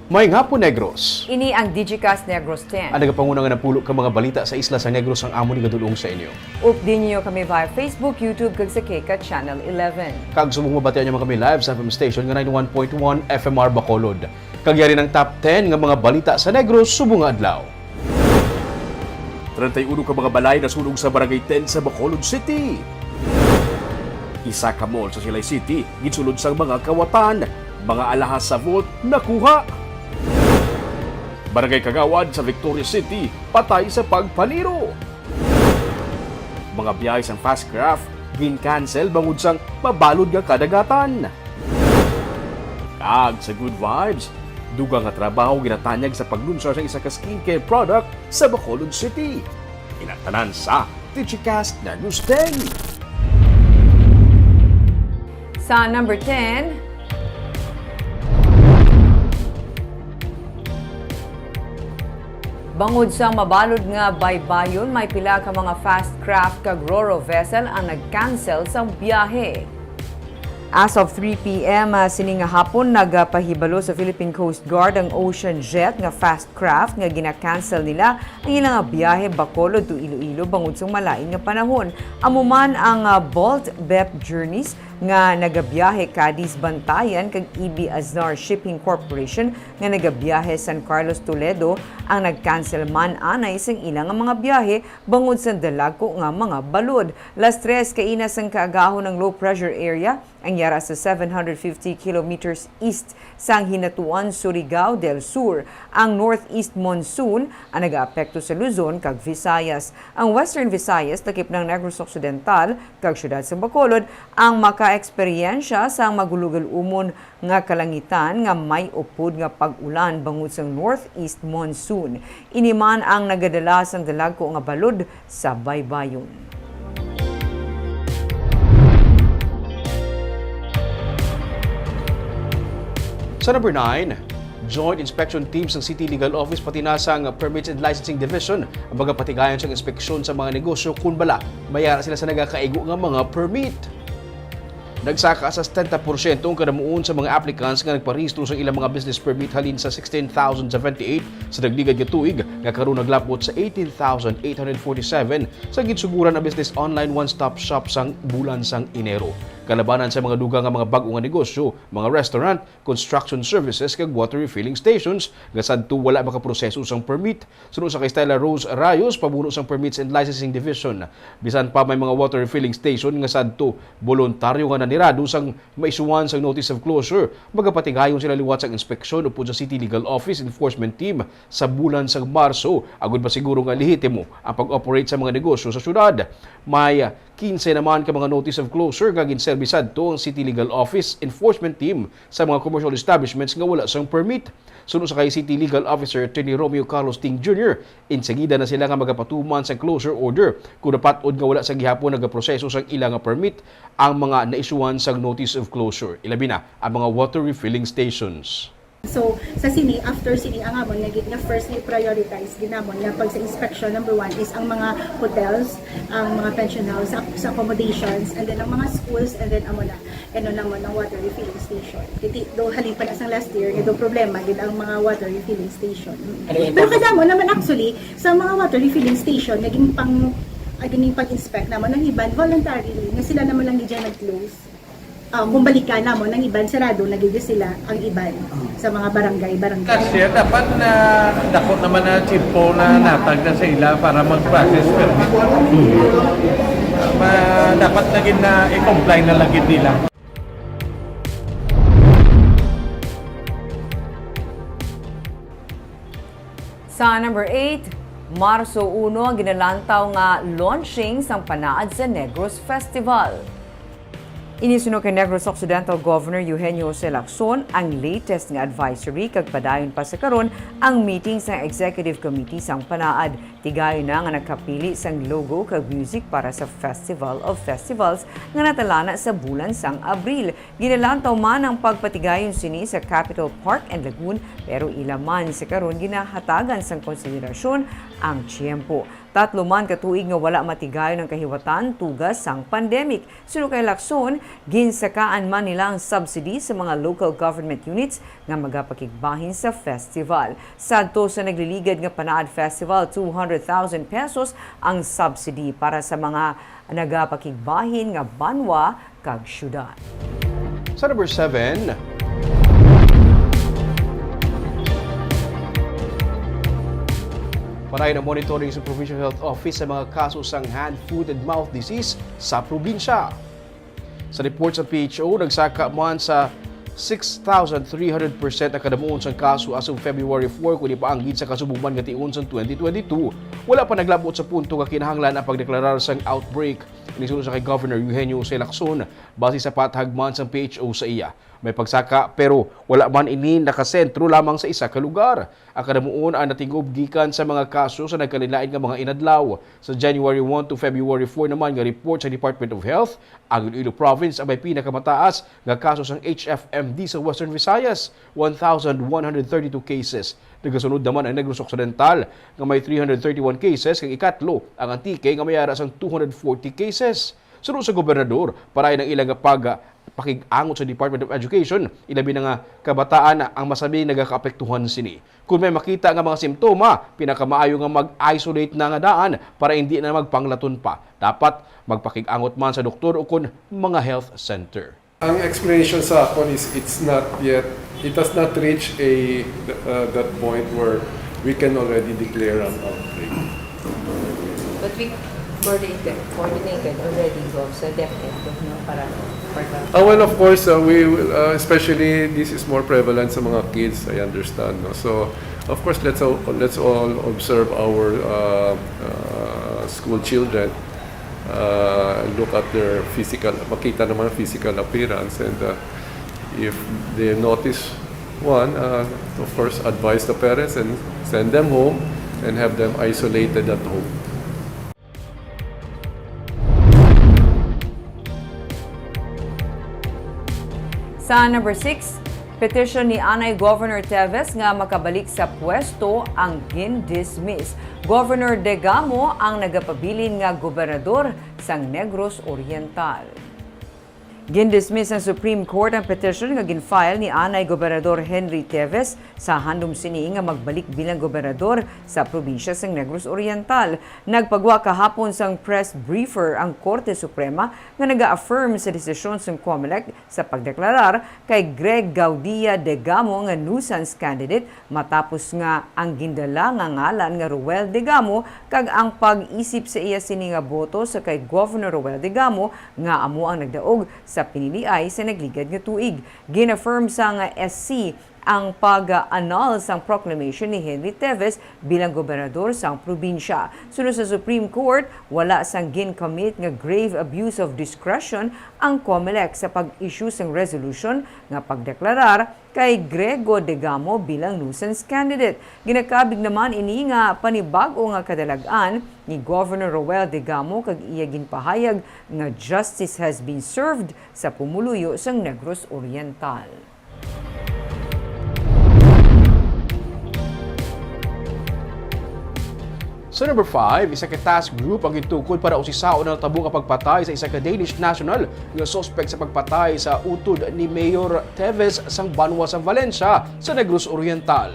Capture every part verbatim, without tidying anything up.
Maayong hapon, Negros. Ini ang Digicast Negros ten. Ang nagapanguna nga napulo ka mga balita sa isla sa Negros ang amon igadul-ong sa inyo. Updi ninyo kami via Facebook, YouTube, kag sa K C A T Channel eleven. Kag subong mabatian niyo man kami live sa F M station nga ninety-one point one F M R Bacolod. Kag yari ang top ten nga mga balita sa Negros subong nga adlaw. Treinta y uno ka mga balay nasunog sa Barangay ten sa Bacolod City. Isa ka mall sa Silay City ginsulod sang mga kawatan, mga alahas sa vault nakuha. Barangay Kagawad sa Victoria City patay sa pagpaniro. Mga biyahe sang Fast Craft gin-cancel bangod sang mabalod nga kadagatan. Kag sa Good Vibes, dugang nga trabaho ginatanyag sa paglunsar sang isa ka skincare product sa Bacolod City. Ina tanan sa Digicast Negros ten. Sa number ten, bangod sa mabalod nga baybayon, may pila ka mga Fast Craft kag Ro-Ro vessel ang nag-cancel sang biyahe. As of three P M, ah, sini nga hapon, nagapahibalo sa Philippine Coast Guard ang Ocean Jet nga fast craft nga gina-cancel nila ang ila nga biyahe Bacolod to Iloilo bangod sang malain nga panahon. Amo man ang, ah, Bolt Bep Journeys nga nagabiyahe Cadiz Bantayan kag E B Aznar Shipping Corporation nga nagabiyahe San Carlos Toledo ang nag-cancel man anay sang ila nga mga biyahe bangod sa dalagko nga mga balod. Las tres kaina sang kaagahon ang low pressure area ang yara sa seven hundred fifty kilometers east sang Hinatuan, Surigao del Sur. Ang northeast monsoon ang nagaapekto sa Luzon kag Visayas. Ang Western Visayas, lakip ng Negros Occidental kag siyudad sa Bacolod, ang makaeksperyensya sang magulugul-umon nga kalangitan nga may upod nga pag-ulan bangod sang northeast monsoon. Ini man ang nagadala sang dalagko nga balod sa baybayon. Sa number nine, Joint Inspection Team sang City Legal Office pati na sang Permits and Licensing Division ang magapatigayon sang inspeksyon sa mga negosyo kon bala may ara sila sa nagakaigo nga mga permit. Nagsaka sa setenta porsyento ang kadamuon sa mga applicants nga nagparehistro sa ilang mga business permit halin sa sixteen thousand seventy-eight sa nagligad nga tuig, nga karon naglapot sa eighteen thousand eight hundred forty-seven sa ginsuguran ang Business Online One Stop Shop sang bulan sang Enero. Kalabanan sa mga dugang nga mga bag-o nga negosyo, mga restaurant, construction services kag water refilling stations nga sadto wala makaproseso sang permit. Suno sa kay Stella Rose Rayos, pamuno sang Permits and Licensing Division, bisan pa may mga water refilling station nga sadto boluntaryo nga nanirado sang maisuan sang notice of closure, magapatigayon sila liwat sang inspeksyon upod sa City Legal Office Enforcement Team sa bulan sang Marso, agud masiguro nga lehitimo ang pag-operate sa mga negosyo sa syudad. May kinse naman ka mga notice of closure nga ginserbi sadto ang City Legal Office Enforcement Team sa mga commercial establishments nga wala sang permit. Suno sa kay City Legal Officer Attorney Romeo Carlos Ting Junior, insegida na sila nga magapatuman sang closure order kon napat-od nga wala sa gihapon nagaproseso sang ila nga permit ang mga naisuan sang notice of closure, ilabi na ang mga water refilling stations. So, sa sini, after sini, ang amon nga gid nga first nga prioritize gid namon nga pag sa inspection, number one is ang mga hotels, ang mga pension house, sa, sa accommodations, and then ang mga schools, and then amo na, ano namon, ang water refilling station. Kay do halin pa na sang last year, nga do problema gid ang mga water refilling station. Mm. Pero kadamo naman actually sa mga water refilling station nga ginpang ah, ginpang-inspect namon ang iban voluntarily nga sila naman lang gid nag-close. Ah, kung balikan namon ang iban sarado na gid sila ang iban sa mga barangay, barangay. Last year, dapat na dako naman na tiyempo na natag na sa ila para mag-process permit. Ma, dapat na gid na i-comply na lang gid nila. Sa number eight, Marso uno ang ginalantaw nga launching sang Panaad sa Negros Festival. Ini suno kay Negros Occidental Governor Eugenio Jose Lacson ang latest nga advisory kag padayon pa sa karon ang meeting sang Executive Committee sang Panaad. Tigayon na nga nakapili sang logo kag music para sa Festival of Festivals nga natalana sa bulan sang Abril. Ginalantaw man ang pagpatigayon sini sa Capitol Park and Lagoon, pero ila man sa karon ginahatagan sang konsiderasyon ang tiyempo. Tatlo man ka tuig nga wala matigayon ang kahiwatan tuga sang pandemic. Suno kay Lacson, ginsakaan man nila ang subsidy sa mga local government units nga magapakigbahin sa festival. Sadto sa nagliligad nga Panaad Festival, two hundred thousand pesos ang subsidy para sa mga nagapakigbahin nga banwa kag syudad. Sa number seven, panayon ang monitoring sa Provincial Health Office sa mga kaso sang hand, foot, and mouth disease sa probinsya. Sa report sa P H O, nagsaka man sa six thousand three hundred percent ang kadamuon sang kaso as of February four, kundi paanggid sa kasubong man nga tion sang twenty twenty-two, wala pa naglabot sa punto nga kinahanglan ang pagdeklarar sang outbreak. Ini suno sa kay Governor Eugenio C. Lacson, base sa pathag man sang P H O sa iya. May pagsaka, pero wala man ini nakasentro lamang sa isa ka lugar. Ang kadamuon ang natingob gikan sa mga kaso sa nagkalainlain nga mga inadlaw. Sa January one to February four naman nga report sa Department of Health, ang Iloilo Province ang may pinakamataas nga kaso sang H F M D sa Western Visayas, one thousand one hundred thirty-two cases. Nagasunod naman ang Negros Occidental nga may three hundred thirty-one cases, kag ikatlo ang Antique nga may ara sang two hundred forty cases. Suno sa gobernador, panayon ang ila nga pag-, pakig-angot sa Department of Education, ilabi na nga kabataan ang masabi nagakaapektuhan sini. Kon may makita nga mga simptoma, pinakamaayo nga mag-isolate na nga daan para hindi na magpanglaton pa. Dapat magpakig-angot man sa doktor o kon mga health center. Ang explanation sa akon is it's not yet, it has not reached a, uh, that point where we can already declare an outbreak. But we coordinated, coordinated already, Gov, sa DepEd, no, para, for the Ah, well, of course, uh, we will, uh, especially this is more prevalent sa mga kids, I understand, no? So, of course, let's all, let's all observe our, uh, uh, school children, uh, look at their physical, makita naman ang physical appearance, and, uh, if they notice one, uh, of course, advise the parents and send them home and have them isolated at home. Sa number six, petition ni anay Governor Teves nga makabalik sa pwesto ang gin-dismiss. Governor Degamo ang nagapabilin nga gobernador sang Negros Oriental. Gin-dismiss sang Supreme Court ang petition nga gin-file ni anay Gobernador Henry Teves sa handom sini nga magbalik bilang gobernador sa probinsya sang Negros Oriental. Nagpagwa kahapon sang press briefer ang Korte Suprema nga naga-affirm sa desisyon sang Comelec sa pagdeklarar kay Greg Gaudia Degamo nga nuisance candidate, matapos nga ang gindala nga ngalan nga Roel Degamo kag ang pag-isip sa iya sini nga boto sa kay Governor Roel Degamo nga amo ang nagdaog sa piniliay sa nagligad nga tuig. Gin-affirm sang S C ang pag-annul sang proclamation ni Henry Teves bilang gobernador sang probinsya. Suno sa Supreme Court, wala sang gin-commit nga grave abuse of discretion ang Comelec sa pag-issue sang resolution nga pagdeklarar kay Grego Degamo bilang nuisance candidate. Ginakabig naman ini nga panibag-o nga kadalag-an ni Governor Roel Degamo kag iya ginpahayag nga justice has been served sa pumuluyo sang Negros Oriental. Sa number five, isa ka task group ang gintukod para usisaon ang natabo nga pagpatay sa isa ka Danish national nga suspek sa pagpatay sa utod ni Mayor Teves sang banwa sa Valencia sa Negros Oriental.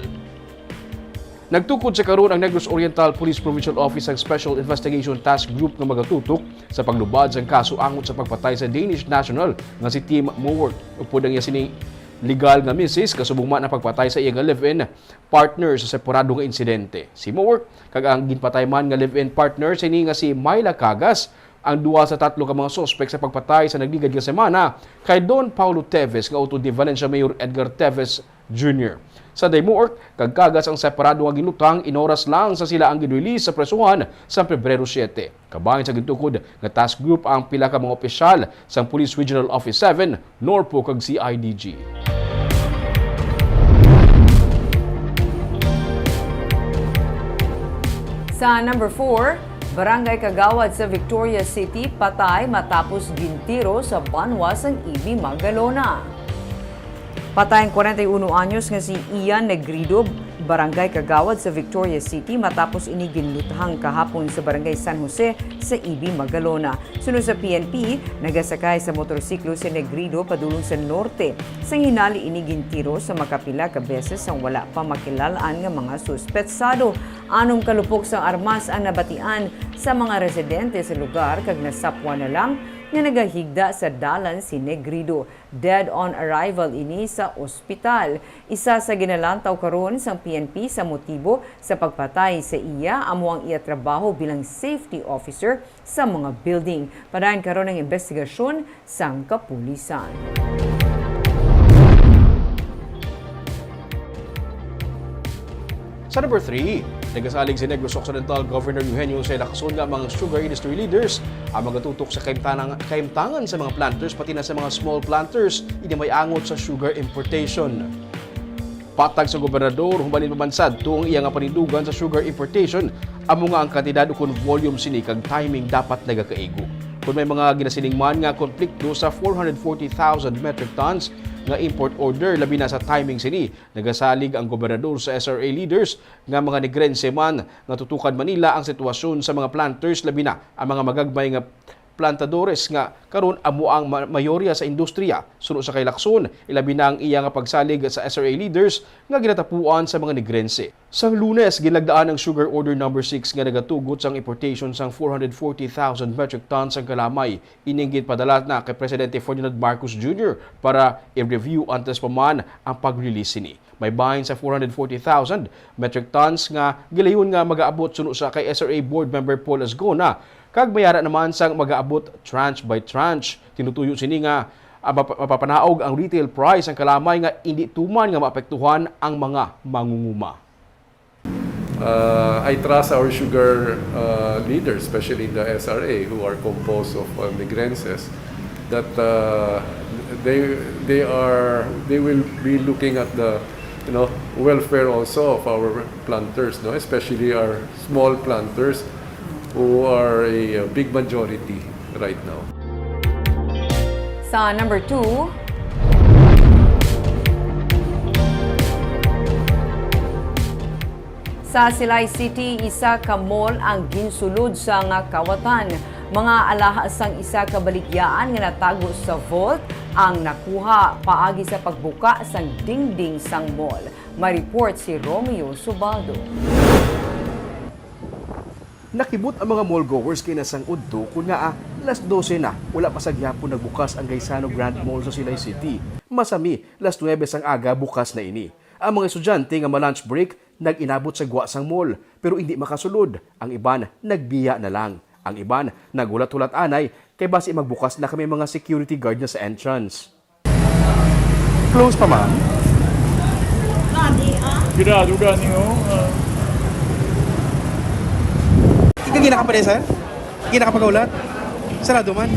Nagtukod sa karon ang Negros Oriental Police Provincial Office sang Special Investigation Task Group nga magatutok sa paglubad sang kaso angot sa pagpatay sa Danish national nga si Tim Moworth. Upod ang iya sini legal nga misis, kasubong man ang pagpatay sa iya nga live-in partner sa separado nga insidente. Si Moworth kag ang ginpatay man nga live-in partner sini nga si Myla Cagas ang duha sa tatlo ka mga suspek sa pagpatay sa nagligad nga semana kay Don Paulo Teves nga utod ni Valencia Mayor Edgar Teves Junior. Sa Daymoork kag Cagas ang separado nga ginlutang, inoras lang sa sila ang ginrelease sa presohan sa Pebrero siete. Kabahin sa gintukod nga task group ang pila ka mga opisyal sang Police Regional Office seven, NORPO kag C I D G. Sa number four, barangay kagawad sa Victoria City patay matapos gintiro sa banwa sang Ibi Magalona. Patay ang kwarenta y uno anyos nga si Ian Negrido Barangay Kagawad sa Victoria City matapos ini ginluthang kahapon sa Barangay San Jose sa Ibi, Magalona. Suno sa P N P, nagasakay sa motorsiklo si Negrido padulong sa norte. Sang hinali ini gintiro sa makapila ka beses sang wala pa makilal-an nga mga suspetsado. Anom ka lupok sang armas ang nabatian sa mga residente sa lugar kag nasapwan na lang nga nagahigda sa dalan si Negrido. Dead on arrival ini sa ospital. Isa sa ginalantaw karon sang P N P sa motibo sa pagpatay sa iya amo ang iya trabaho bilang safety officer sa mga building. Padayon karon ang investigasyon sang kapulisan. Sa number three, nagasalig si Negros Occidental Governor Eugenio Jose Lacson nga mga sugar industry leaders ang magatutok sa kahimtanang-, kahimtangan sa mga planters pati na sa mga small planters ini may angot sa sugar importation. Patag sa gobernador, human pa man sadto ang iya nga panindugan sa sugar importation, amo nga ang kantidad ukon volume sini kag timing dapat nagakaigo. Kon may mga ginasiling man nga konflikto sa four hundred forty thousand metric tons nga import order, labi na sa timing sini, nagasalig ang gobernador sa S R A leaders nga mga Negrense man nga tutukan man nila ang sitwasyon sa mga planters, labi na ang mga magagmay nga plantadores nga karon amo ang ma-, mayorya sa industriya. Suno sa kay Lacson, ilabi na ang iya nga pagsalig sa S R A leaders nga ginatapuan sa mga Negrense. Sang Lunes, ginlagdaan ang Sugar Order Number Six nga nagatugot sang importation sang four hundred forty thousand metric tons sang kalamay. Ining ginpadala na kay Presidente Ferdinand Marcos Junior para i-review antes pa man ang pag-release sini. May bahin sa four hundred forty thousand metric tons nga gilayon nga magaabot suno sa kay S R A Board Member Paul Asgona, kag may ara naman sang magaabot tranche by tranche. Tinutuyo sini nga, ah, mapa-, mapapanaog ang retail price sang kalamay nga indi tuman nga maapektuhan ang mga mangunguma. Uh, I trust our sugar, uh, leaders, especially the S R A, who are composed of, uh, Negrenses, that, uh, they, they are, they will be looking at the, you know, welfare also of our planters, no? Especially our small planters, who are a, a big majority right now. Sa number two, sa Silay City, isa ka mall ang ginsulod sang kawatan. Mga alahas sang isa ka baligyaan nga natago sa vault ang nakuha paagi sa pagbuka sang dingding sang mall. May report si Romeo Subaldo. Nakibot ang mga mall goers kay nasang udto kon ngaa las dose na, wala pa sa gihapon nagbukas ang Gaisano Grand Mall sa Silay City. Masami, las nuebe sang aga bukas na ini. Ang mga estudyante nga ma-lunch break nag-inabot sa gwa sang mall, pero indi makasulod. Ang iban nagbiya na lang. Ang iban naghulat-hulat anay kay basi magbukas na kami mga security guard na sa entrance. Close pa, ma'am? Gina, duga niyo, ah. Ikaw ginaka pa rin, sir? Ginaka pagaulat? Sarado man.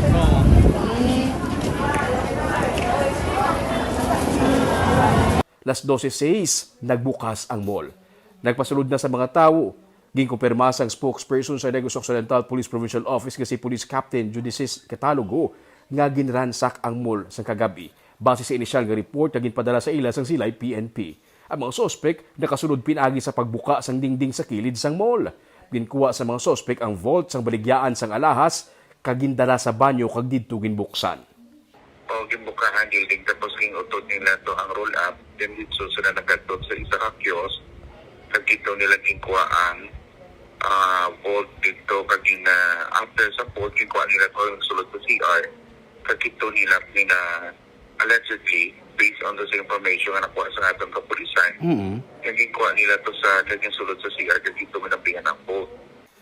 Las dose seis, nagbukas ang mall. Nagpasulod na sa mga tawo. Ginkumpirma sang spokesperson sa Negros Occidental Police Provincial Office nga si Police Captain Judicis Catalogo nga ginransak ang mall sang kagabi, base sa inisyal nga report nga ginpadala sa ila sang Silay P N P. Ang mga suspek nakasulod pinaagi sa pagbuka sang dingding sa kilid sang mall. Ginkuha sa mga suspek ang vault sang baligyaan sang alahas kag gindala sa banyo kag didto ginbuksan. O, ginbuka ang building, tapos gin-utod nila to ang roll up, then dito sila nagkadto sa isa ka kiosk, kag dito nila ginkuha ang, ah, vault dito, kag gin-, ah, after sa vault, ginkuha nila to ang sulod sa C R, kag dito nila, nila, allegedly, based on the information nga nakuha sa atong kapulisan, Mm. nga ginkuha nila to sa, kag sulod sa C R, kag dito ginampihan ang vault.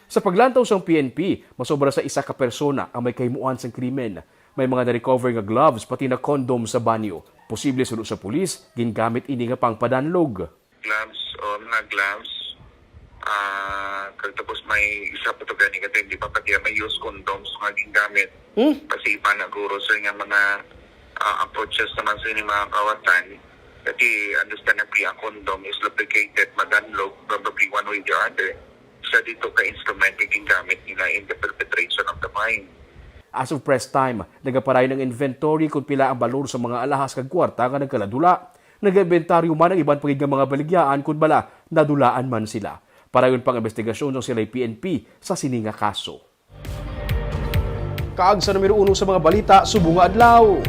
Sa paglantaw sang P N P, masobra sa isa ka persona ang may kahimuan sang krimen. May mga na-recover nga gloves, pati na condom sa banyo. Posible suno sa pulis, gingamit ini nga pangpadanlog. Gloves o mga gloves, ah, kag tapos may isa pa to gani ka, hindi pa pati may used condoms nga gingamit. Hmm? Kasi iba na guro, sir, nga mga, ah, approaches naman sa ining mga kawatan. Kasi understandably, ang condom is lubricated, madanlog, probably one way or the other. Sa dito ka instrument nga gingamit nila in the perpetration of the crime. As of press time, nagapadayon ang inventory kung pila ang balor sa mga alahas kag kwarta nga nagkaladula. Nagaimbentaryo man ang iban pa gid nga mga baligyaan kung bala nadulaan man sila. Padayon pang investigasyon sang sila'y P N P sa sini nga kaso. Kag sa numero uno sa mga balita subong nga adlaw.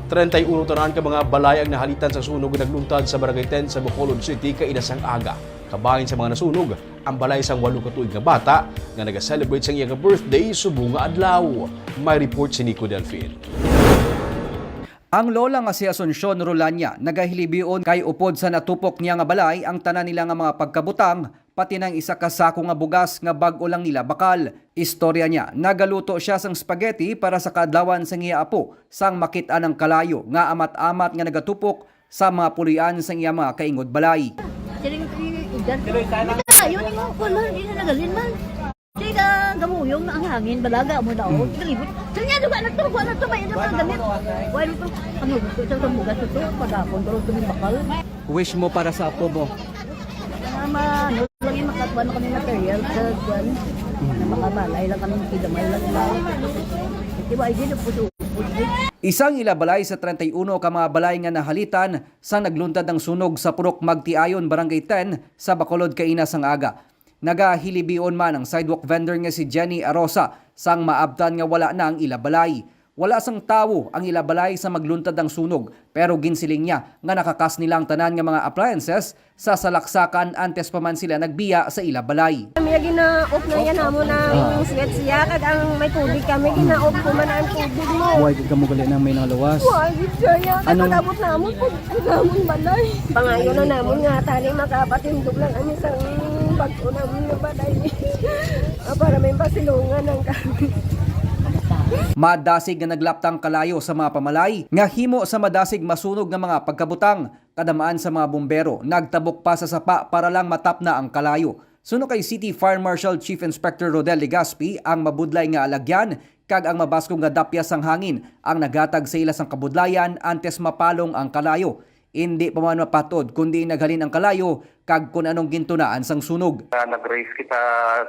Treinta y uno tanan ka mga balay ang nahalitan sa sunog nga nagluntad sa Barangay ten sa Bacolod City kaina sang aga. Kabahin sa mga nasunog ang balay sang walo ka tuig nga bata nga naga-celebrate sang iya nga birthday subong nga adlaw. May report si Nico Delfin. Ang lola nga si Asuncion Rolania nagahilibion kay upod sa natupok niya nga balay ang tanan nila nga mga pagkabutang, pati na ang isa ka sako nga bugas nga bag-o lang nila bakal. Istorya niya, nagaluto sia sang spaghetti para sa kaadlawan sang iya apo sang makit-an ang kalayo nga amat-amat nga nagatupok sa mga puloy-an sang iya mga kaingod balay. Siling, "Idan, ayaw ni mo, kuwan man, di na nagalin man." Di ka gamuyong na ang hangin, balaga mo daw. Hmm. Galibot. Kanya, duga na to, kuha na to, may ano pa, gamit. Kuha na to, ano, gusto siya sa bugas ito, pagkapon, pero ito yung bakal. Wish mo para sa apo mo? Tama, ano, lagi makakuha na kami material sa kuwan. Hmm. Makabalay lang kami, kigamay lang daw. Di ba, ay, di na puso. Isang ila balay sa treinta y uno ka mga balay nga nahalitan sa nagluntad ang sunog sa Purok Magtiayon, Barangay ten, sa Bacolod kaina sang aga. Nagahilibion man ang sidewalk vendor nga si Jenny Arosa sang maabtan nga wala na ang ila balay. Wala sang tawo ang ila balay sa magluntad ang sunog, pero ginsiling niya nga nakakas nila ang tanan nga mga appliances sa salaksakan antes pa man sila nagbiya sa ila balay. Kami gina-off na yan, amo na yung switch siya, kag ang may tubig kami, gina-off ko man ang tubig mo. Why gid kamo gali nang may nalawas? Why gid siya yan? Anong Pag-abot na amo, pag-, pag-amon balay. Pangayo na namon nga tani makapatindog lang kami sa bag-o namon nga balay. Ah, para may pasilungan ang kami. Madasig nga naglaptang kalayo sa mga pamalay nga himo sa madasig masunog nga mga pagkabutang. Kadamaan sa mga bumbero, nagtabok pa sa sapa para lang matapna ang kalayo. Suno kay City Fire Marshal Chief Inspector Rodel Legaspi, ang mabudlay nga alagyan kag ang mabaskog nga dapyas sang hangin ang naghatag sa ila sang kabudlayan antes mapalong ang kalayo. Indi pa man mapat-od kon diin naghalin ang kalayo kag kon anong gintunaan sang sunog. Ah, nag-raise kita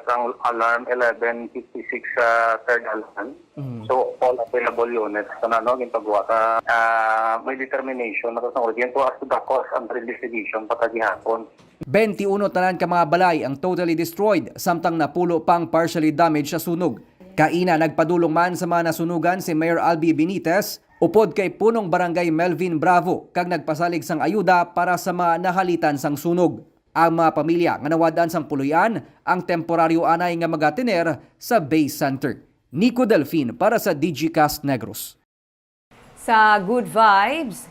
sang alarm eleven fifty-six sa third alarm. Mm. So, all available units na, no, ginpagawa ta. Ah, may determination na sa urgent as to the cause and investigation pa ta gihapon. Twenty-uno tanan ka mga balay ang totally destroyed, samtang napulo pang partially damaged sa sunog. Kaina, nagpadulong man sa mga nasunugan si Mayor Albi Benitez, upod kay Punong Barangay Melvin Bravo, kag nagpasalig sang ayuda para sa mga nahalitan sang sunog. Ang mga pamilya nga nawad-an sang puloy-an ang temporaryo anay nga magatener sa Bay Center. Nico Delfin para sa Digicast Negros. Sa Good Vibes,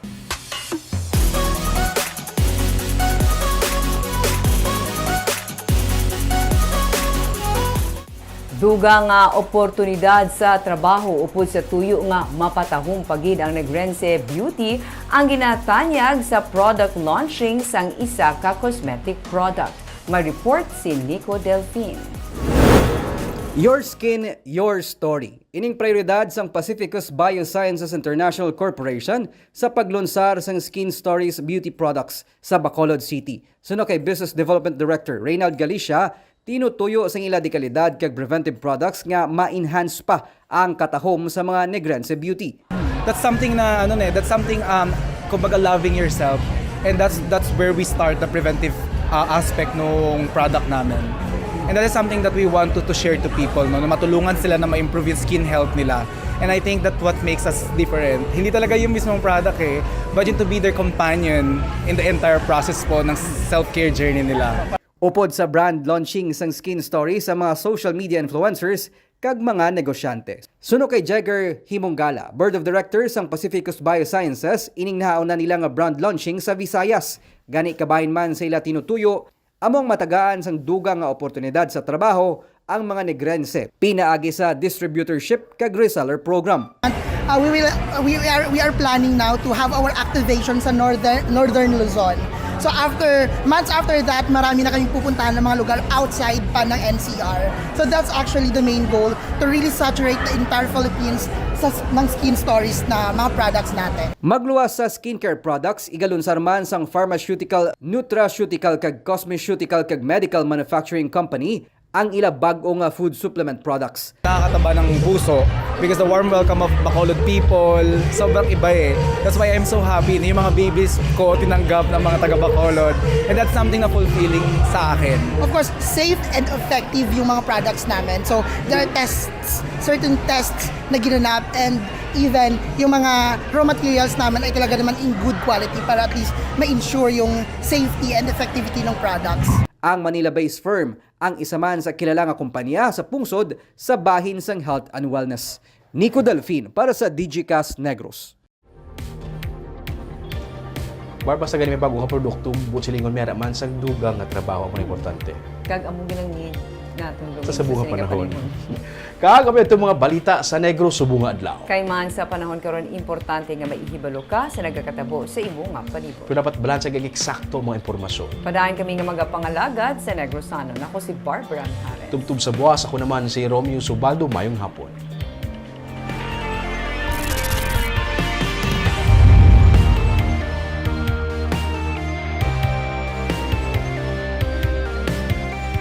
dugang nga oportunidad sa trabaho upod sa tuyo nga mapatahom pa gid ang Negrense Beauty ang ginatanyag sa product launching sang isa ka cosmetic product. May report si Nico Delfin. Your skin, your story. Ining prioridad sang Pacificus Biosciences International Corporation sa paglunsar sang Skin Stories Beauty Products sa Bacolod City. Suno kay Business Development Director Reynald Galicia, tinutuyo sang ila dekalidad kag preventive products nga ma-enhance pa ang katahom sa mga Negrense Beauty. That's something na, ano na eh, that's something, um, kumbaga, loving yourself. And that's, that's where we start the preventive, uh, aspect nung product namin. And that is something that we want to, to share to people, no? Na matulungan sila na ma-improve yung skin health nila. And I think that what makes us different. Hindi talaga yung mismong product eh, but yung to be their companion in the entire process po ng self-care journey nila. Upod sa brand launching sang Skin Story sa mga social media influencers kag mga negosyante. Suno kay Jagger Himongala, Board of Directors sang Pacificus Biosciences, ining nahauna nila nga brand launching sa Visayas. Gani, kabahin man sa ila tinutuyo, amo ang matagaan sang dugang nga oportunidad sa trabaho ang mga Negrense, pinaagi sa distributorship kag reseller program. Uh, we will, uh, we are, we are planning now to have our activation sa northern, northern Luzon. So after, months after that, marami na kaming pupuntahan ng mga lugar outside pa ng N C R. So that's actually the main goal, to really saturate the entire Philippines sa, ng Skin Stories na mga products natin. Magluwas sa skincare products, igalunsar man sang pharmaceutical, nutraceutical kag cosmeceutical kag medical manufacturing company ang ila bag-o nga food supplement products. Nakakataba ng puso because the warm welcome of Bacolod people, sobrang iba eh. That's why I'm so happy na yung mga babies ko tinanggap ng mga taga Bacolod. And that's something na fulfilling sa akin. Of course, safe and effective yung mga products namin. So, there are tests, certain tests na ginanap, and even yung mga raw materials namin ay talaga naman in good quality para at least ma-ensure yung safety and effectivity ng products. Ang Manila-based firm ang isa man sa kilala nga kompanya sa pungsod sa bahin sang health and wellness. Nico Delfin para sa Digicast Negros. Barb, basta gani may bago nga produkto, buot silingon, may ara man sang dugang nga trabaho, amo na importante. Kag amo gid ang need naton gawin Sa subong nga sining panahon. panahon. Kag amo itong mga balita sa Negros subong nga adlaw. Kay man sa panahon karon, importante nga maihibalo ka sa nagakatabo sa imo nga palibot. Pero dapat balanse kag eksakto ang mga impormasyon. Padayon kami nga magapangalagad sa Negrosanon. Ako si Barbara Anjares. Tubtob sa buwas, ako naman si Romeo Subaldo. Mayong hapon.